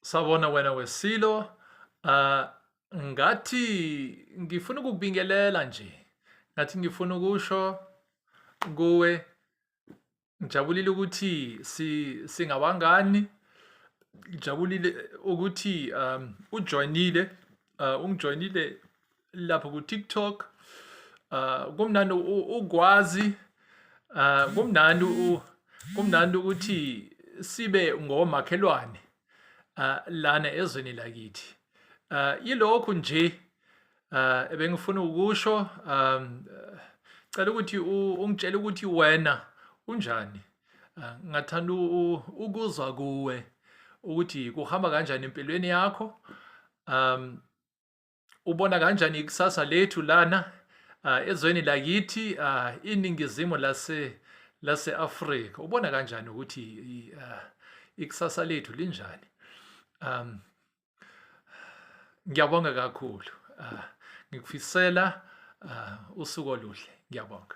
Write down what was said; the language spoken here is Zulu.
Sawubona wena weSilo. Ngathi ngifuna ukukubingelela nje. Ngathi ngifuna ukusho kuwe ngijabulile ukuthi singabangani. Ngijabulile ukuthi ujoyinile, ungijoyinile lapho ku-TikTok. Kumnandi ukwazi, kumnandi kumnandi ukuthi sibe ngomakhelwane lana ezweni lakithi. Yilokhu nje ebengifuna ukusho. Cela ukuthi ungitshele ukuthi wena unjani. Ngingathanda ukuzwa kuwe ukuthi kuhamba kanjani empilweni yakho. Ubona kanjani ikusasa lethu lana ezweni lakithi, iningizimu lase-Afrika? Ubona kanjani ukuthi ikusasa lethu linjani? Ngiyabonga kakhulu. Ngikufisela usuku oluhle. Ngiyabonga.